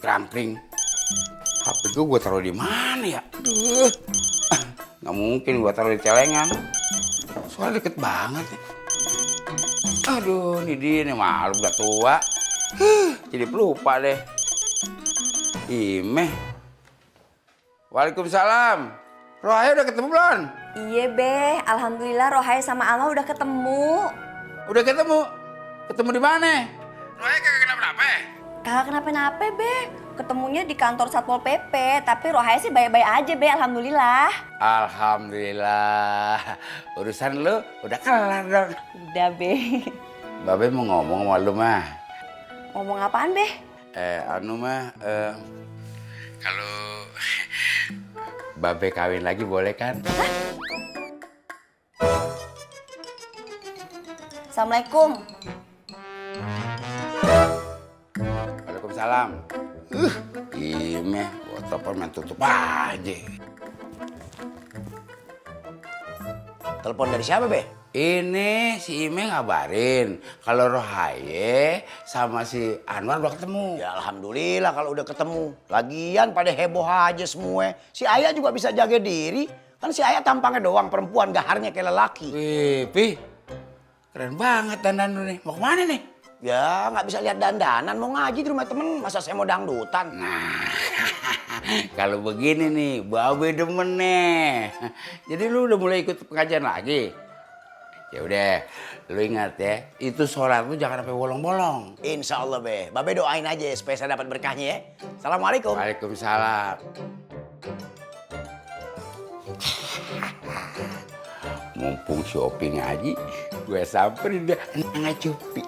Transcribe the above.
Krangkring. HP gue taruh di mana ya? Aduh. Nggak mungkin gue taruh di celengan. Soalnya deket banget ya. Aduh, ini dia nih malu udah tua. Jadi pelupa deh. Imeh. Waalaikumsalam. Rohaya udah ketemu belum? Iya be, alhamdulillah Rohaya sama Alma udah ketemu. Udah ketemu? Ketemu di mana? Rohaya kagak kenapa-napa ya? Kagak kenapa-napa be, ketemunya di kantor Satpol PP. Tapi Rohaya sih baik-baik aja be, alhamdulillah. Alhamdulillah. Urusan lu udah kelar dong. Udah be. Babe mau ngomong sama lu mah. Ngomong apaan be? Kalau Babe kawin lagi boleh kan? Hah? Assalamualaikum. Waalaikumsalam. Ime, gua telepon main tutup aja. Telepon dari siapa, Be? Ini si Ime ngabarin kalau Rohaye sama si Anwar udah ketemu. Ya alhamdulillah kalau udah ketemu. Lagian pada heboh aja semua. Si Ayah juga bisa jaga diri. Kan si Ayah tampangnya doang perempuan, gaharnya kayak lelaki. Wih, Pi. Keren banget dandan lu nih. Mau kemana nih? Ya nggak bisa lihat dandanan, mau ngaji di rumah temen. Masa saya mau dangdutan? Nah, kalau begini nih, Babe demen nih. Jadi lu udah mulai ikut pengajian lagi? Ya udah, lu ingat ya, itu sholat lu jangan sampai bolong-bolong. Insya Allah, Be. Babe doain aja supaya saya dapat berkahnya ya. Assalamualaikum. Waalaikumsalam. Mumpung shopping aja, gue samperin dia nggak cupi.